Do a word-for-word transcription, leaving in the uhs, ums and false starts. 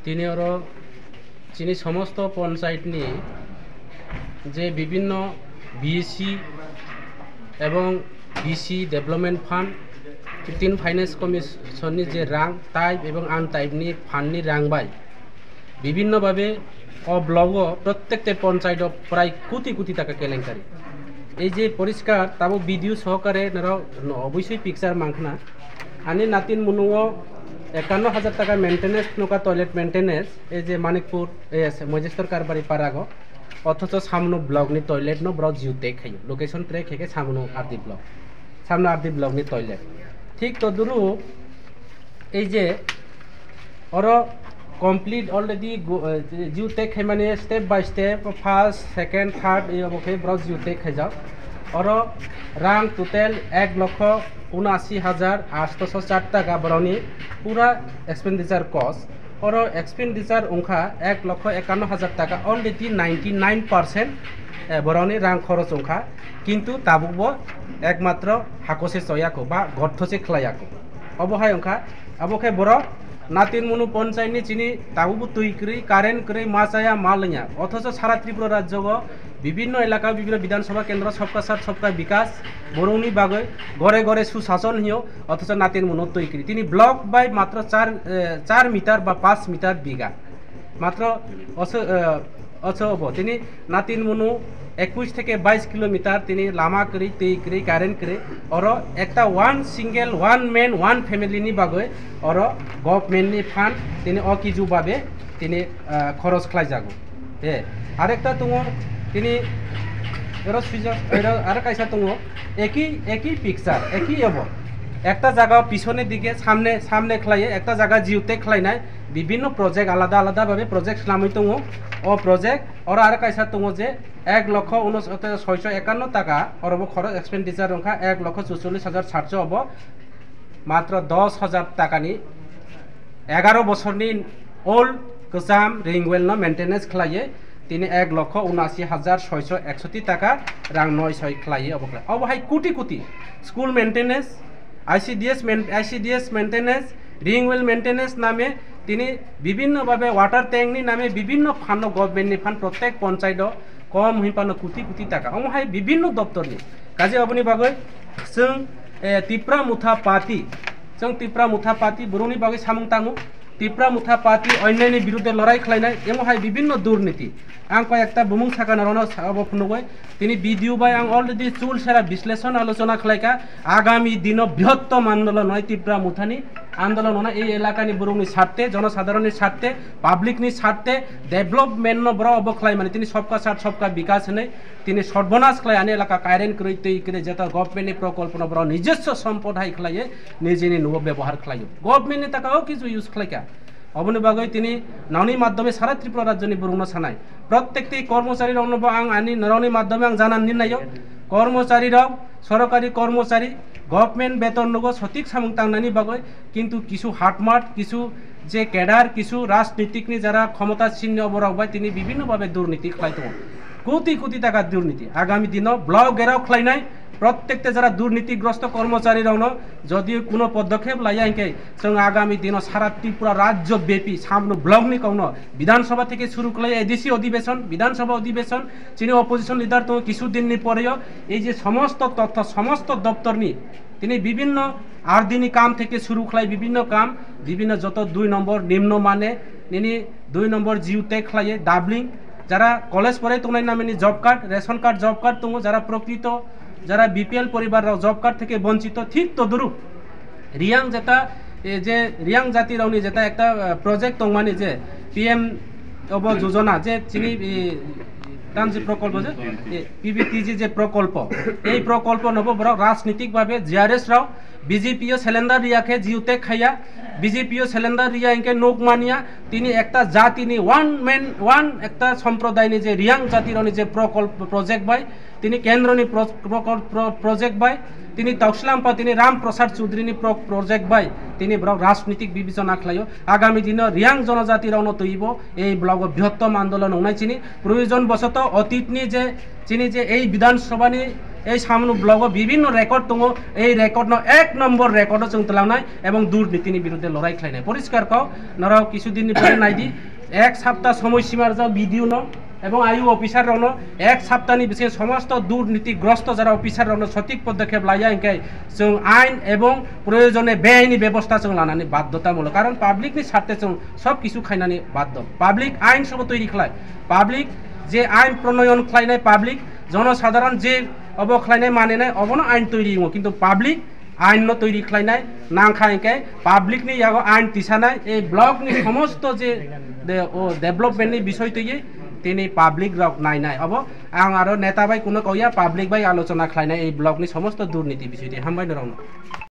Tini oro chini somosto ponchayat ni je bibhinno B C ebong B C Development Fund, fifteen Finance Commission ni je rang type ebong untype ni fund ni rang bai bibhinno bhabe o block o prottekta ponchayat o prai koti koti taka kelenkari. Ei je poriskar tabo video sohokare norok no obosoi picture mankha na. Ani natin munu o ekanno hajar taka maintenance nuka, toilet maintenance, ei je Manikpur, ei se Mojestor Karbari parago, othocho samno block ni toilet no borok jiu tek khayo, location track khe khe samno R D block, samno R D block ni toilet. Thik toduruk ei je oro complete already go-, eh, jiu tek khaimani step by step, first, second, third, ei obo khe borok jiu tek khaijak. Oro rang total ek lokho unasi hajar atshosho char taka borokni pura expenditure cost. Oro expenditure wngkha ek lokho ekanno hajar taka, already ninety nine percent, eh, borokni rang khorok wngkha, kintu tabukbo ekmatro hakose choyako ba gortho se khlaiyako. Obo hai wngkha, abo khe borok natin munu ponchayat ni chini tabukbo twi kwrwi, current kwrwi, ma chaya, ma lwngya. Othocho sara Tripura rajyo o bibhinno elaka, bibhinno Bidhan Sabha kendro, Sabka Sath, Sabka Bikas, borokni bagwi gore gore susason hiyo, othocho natin munu twi kwrwi. Tini block bai matro char, eh, char meter ba panch meter bigha. Matro oso, eh, oso obo. Tini natin munu ekush theke bais kilometer tini lama kwrwi, twi kwrwi, current kwrwi. Oro ekta one single, one man, one family ni bagwi oro government ni fund tini o kiju babe tini, ah, khoros khlaijago. He, arekta tongo tini oro swijak, oro aro kaisa tongo eki, eki picture, eki obo. Ekta jaga pisone dike samne, samne khlaiye, ekta jaga jiu tek khlainai, bibhinno project alada alada babe project swnamwi tongo. O project oro aro kaisa tongo je ek lokho unos-, soisho ekanno taka, orobo khorok expenditure wngkha ek lokho chuchollis hajar satso obo. Matro dos hajar takani egaro bosorni old kwcham ring well no maintenance khlaiye tini ek lokho unasi hajar soisho eksoti taka rang noi soi khlaiye obo khlai. Obo hai koti koti school maintenance, I C D S main-, I C D S maintenance, ring well maintenance name tini bibhinno babe water tank ni name bibhinno fund no government ni fund prottek ponchayat o kom hwnphano koti koti taka. Omo hai bibhinno doptor ni. Kaje oboni bagwi chwng, eh, Tipra Motha Party, chwng Tipra Motha Party borokni bagwi samung tango. Tipra Motha Party onnayni birudhe lorai khlainai, emo hai bibhinno durniti. Ang koi ekta bumung sakha norokno sa-, obo phunugwi. Tini video bai ang already chul sera bisleshon alochona khlaikha. Agami dino brihottom andolon wngnai Tipra Mothani andolon wngnai ei elakani borokni sarthe, jonosadharonni sarthe, public ni sarthe, development no borok obo khlaimani. Tini Sabka Sath Sabka Bikas hinwi tini sorbonas khlai ani elaka kairen kwrwi twi kwrwi jeta government ni prokolpo no borok nijoswo sompod hai khlaiwi nijini nubo bebohar khlaio. Government ni taka o kichu use khlaikha. Oboni bagwi tini noni madhyome sara Tripura rajyoni borokno sanai. Prottekti kormochari rokno bo ang ani norokni madhyome ang janani naio. Kormochari rok, sorokari kormochari, government beton nogo sotik samung tangnani bagwi, kintu kisu hatmat, kisu je cadre, kisu rajnitikni jara khomota sinni oborok bai tini bibhinno bhabe durniti khlai tongo. Koti koti taka durniti. Agami dino block gherao khlainai, prottekta jara durnitigrosto kormochari rokno jodi kuno podokhep laiya hinkhe, chwng agami dino sara Tripura rajyo bepi samno block ni kokno Bidhan Sabha theke suru khlai A D C odhibeson, Bidhan Sabha odhibeson, chini opposition leader tongo kisu din ni poreo ei je somosto totho, somosto doptor ni tini bibhinno R D ni kam theke suru khlai bibhinno kam, bibhinno joto dui nombor nimno mane nini dui nombor jiu tek khlaiye, doubling, jara college porai tongnai namini job card, ration card, job card tongo, jara prokrito, jara B P L poribar rok job card theke bonchito, thik toduruk Riyang jeta, e, je Riyang jati rokni jeta ekta, e, project tongmani je P M obo jojona je chini, e, tamsi prokolpo je, e, P B T G je prokolpo, ei prokolpo nobo borok rajnitik babe G R S rok B J P o cylinder riya khe jiu tek khaiya, B J P o cylinder riya hinkhe nuk manya, tini ekta jatini one man, one ekta somprodayni je Riyang jatirokni je prokolpo project bai, tini kendroni pro-, prokol-, pro-, project bai, tini Tausilampa tini Ram Prasad Chudrini pro-, project bai, tini borok rajnitik bibechona khlaio. Agami dino Riyang jonojatirokno twibo ei blogo brihottom andolon wngnai chini. Proyojon bosoto otitni je chini je ei Bidhan Sabhani Ei Samnu block o bibhinno record tongo, ei record no ek nombor record o chwng twlangnai ebong durniti ni birudde lorai khlainai. Poriskar kok, norok kisu din ni pore naidi, ek sapta somoy simarjak B D O no ebong I O officer rok no ek sapta ni bising somosto durniti grosto jara officer rok no sothik podokhep laiya hinkhe chwng ain ebong proyojone beaini bebosta chwng lanani baddotamulok, karon public ni sarte chwng sob kisu khainani baddo. Public ain sobo toiri khlai, public je ain pronoyon khlainai, public jonosadharon je obo khlainai maninai, obono ain toiri wngo, kintu public ain no toiri khlainai nangkha hinkhe public ni yago ain tisanai, ei block ni somosto je de-, o development ni bisoi twiwi tini public rok nainai. Obo ang aro neta bai kuno kauya, public bai alochona khlainai ei block ni somosto durniti bisoi twi. Hambai norokno.